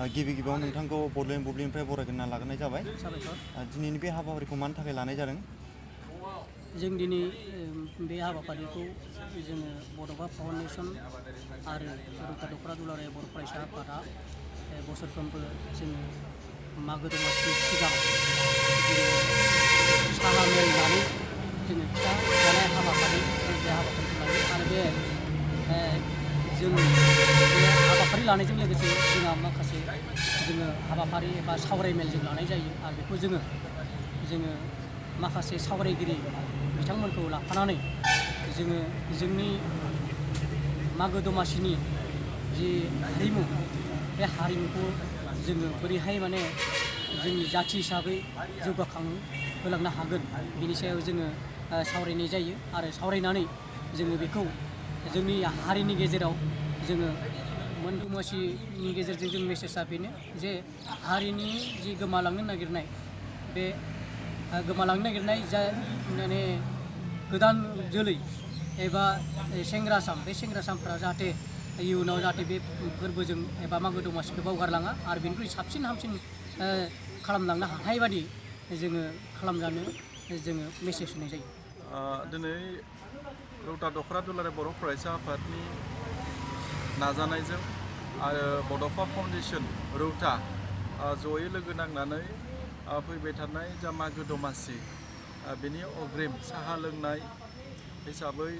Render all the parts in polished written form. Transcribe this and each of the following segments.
गिबि गिबियाव नोंथांखौ बड'लेण्ड बुब्लिनिफ्राय बरायग्रोना लाग्रोनाय जाबाय। दिनैनि बे हाबाफारिखौ मानि थाखाय लानाय जादों? जों दिनै बे हाबाफारिखौ जोङो बड'फा फाउन्डेसन आरो रौता दख'रा दुलाराय बर' फरायसा आफादा बोसोरफ्रोमबो जोङो मागो दमासिनि सिगां साहा मेल लानानै जोङो फिथा जानाय हाबाफारि बे हाबाफारिखौ लायो आरो जों बे हाबाफारि लानायजों लोगोसे जोंहा माखासे हाबाफारि एबा सावराय मेल जों लानाय जायो आरो बेखौ जोङो माखासे सावरायगिरि बिथांमोनखौ लाफानानै जोंनि मागो दमासिनि जि हारिमु बे हारिमुखौ जोङो बोरैहाय माने जोंनि जाथि हिसाबै जौगाखांहोलांनो हागोन बिनि सायाव जोङो सावरायनाय जायो आरो सावरायनानै जोङो बेखौ जोंनि हारिनि गेजेराव जोङो दमासिनि गेजेरजों जों मेसेजआ बेनो जे हारिनि जि गोमालांनो नागिरनाय बे गोमालांनो नागिरनाय जा माने गोदान जोलै एबा सेंग्रासा बे सेंग्रासाफोरा जाहाथे इयुनाव जाहाथे बे फोरबोजों एबा मागो दमासिखौ बावगारलाङा आरो बेनिख्रुइ साबसिन हामसिन खालामलांनो हानाय बादि जोङो खालामजानो जोङो मेसेज होनाय जायो। दिनै रौता दख'रा दुलाराय बर' फरायसा आफादनि नाजानायजों आरो बड'फा फाउन्डेसन रौता जयै लोगो नांनानै फैबाय थानाय जा मागो दमासि बेनि अग्रिम साहा लोंनाय हिसाबै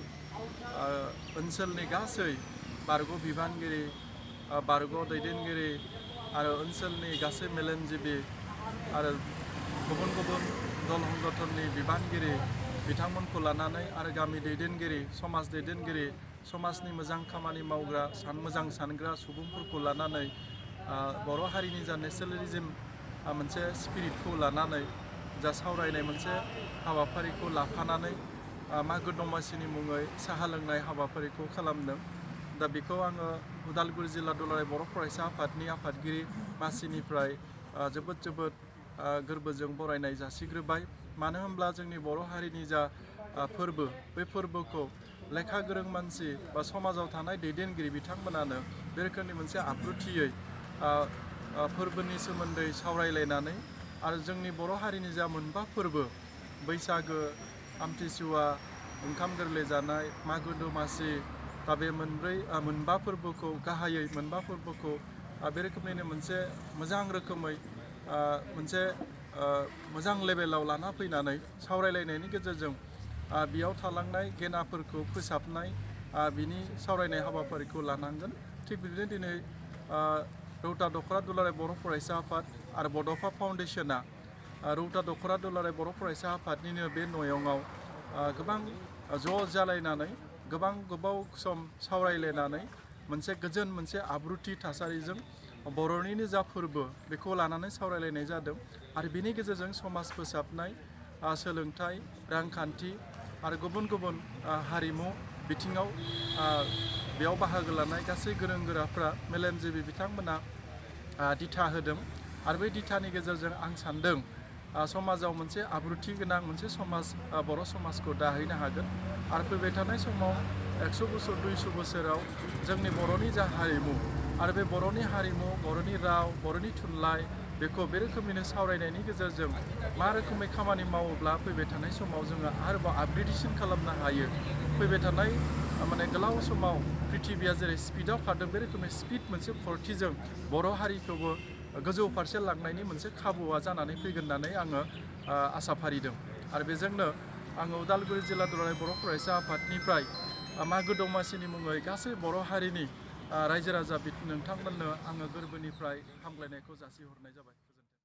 ओनसोलनि गासै बारग' बिबानगिरि बारग' दैदेनगिरि आरो ओनसोलनि गासै मेलेमजिबि आरो गुबुन गुबुन दल संगठननि बिबानगिरि बिथांमोनखौ लानानै आरो गामि दैदेनगिरि समाज दैदेनगिरि समाजनि मोजां खामानि मावग्रा मोजां सानग्रा सुबुंफोरखौ लानानै बर' हारिनि जा नेसनेलिज्म मोनसे स्पिरिटखौ लानानै जा सावरायनाय मोनसे हाबाफारिखौ लाफानानै मागो दमासिनि मुङै साहा लोंनाय हाबाफारिखौ खालामदों। दा बेखौ आङो उदालगुरि जिल्ला दुलाराय बर' फरायसा आफादनि आफादगिरि मासिनिफ्राय जोबोद गोरबोजों बरायनाय जासिग्रोबाय। मानो होनब्ला जोंनि बर' हारिनि जा फोरबो बे फोरबोखौ लेखा गोरों मानसि बा समाजाव थानाय दैदेनगिरि बिथांमोनानो बे रोखोमनि मोनसे आब्रुथियै फोरबोनि सोमोन्दै सावरायलायनानै आरो जोंनि बर' हारिनि जा मोनबा फोरबो बैसागो आमथिसुवा ओंखाम गोरलै जानाय मागो दमासि दा बे मोनबा फोरबोखौ गाहायै मोनबा फोरबोखौ बे रोखोमनिनो मोनसे मोजां रोखोमै मोनसे मोजां लेभेलाव लाना फैनानै सावरायलायनायनि गेजेरजों बेयाव थालांनाय गेनाफोरखौ फोसाबनाय बिनि सावरायनाय हाबाफारिखौ लानांगोन। थिग बिदिनो दिनै रौता दख'रा दुलाराय बर' फरायसा आफाद आरो बड'फा फाउन्डेसना रौता दख'रा दुलाराय बर' फरायसा आफादनिनो बे नयंआव गोबां ज' जालायनानै गोबां गोबाव सम सावरायलायनानै मोनसे गोजोन मोनसे आब्रुथि थासारिजों बर'निनो जा फोरबो बेखौ लानानै सावरायलायनाय जादों आरो बेनि गेजेरजों समाज फोसाबनाय सोलोंथाइ रांखान्थि आरो गुबुन गुबुन हारिमु बिथिङाव बेयाव बाहागो लानाय गासै गोरों गोराफ्रा मेलेमजिबि बिथांमोना दिथा होदों आरो बे दिथानि गेजेरजों आं सान्दों समाजाव मोनसे आब्रुथि गोनां मोनसे समाज बर' समाजखौ दाहैनो हागोन आरो फैबाय थानाय समाव 100 बोसोर 200 बोसोराव जोंनि बर'नि जा हारिमु आरो बे बर'नि हारिमु बर'नि राव बर'नि थुनलाइ बेखौ बे रोखोमैनो सावरायनायनि गेजेरजों मा रोखोमै खामानि मावोब्ला फैबाय थानाय समाव जोङो आरोबाव आपग्रेडेसन खालामनो हायो फैबाय थानाय माने गोलाव समाव पृथिबिया जेरै स्पिडआव खारदों बे रोखोमनि स्पिड मोनसे खरथिजों बर' हारिखौबो गोजौ फारसे लांनायनि मोनसे खाबुआ जानानै फैगोन होननानै आङो आसा फारिदों आरो बेजोंनो आङो उदालगुरि जिल्ला दुलाराय बर' फरायसा आफादनिफ्राय मागो दमासिनि मुङै गासै बर' हारिनि रायजो राजा नोंथांमोननो आङो गोरबोनिफ्राय हामग्लायनायखौ जासिहरनाय जाबाय।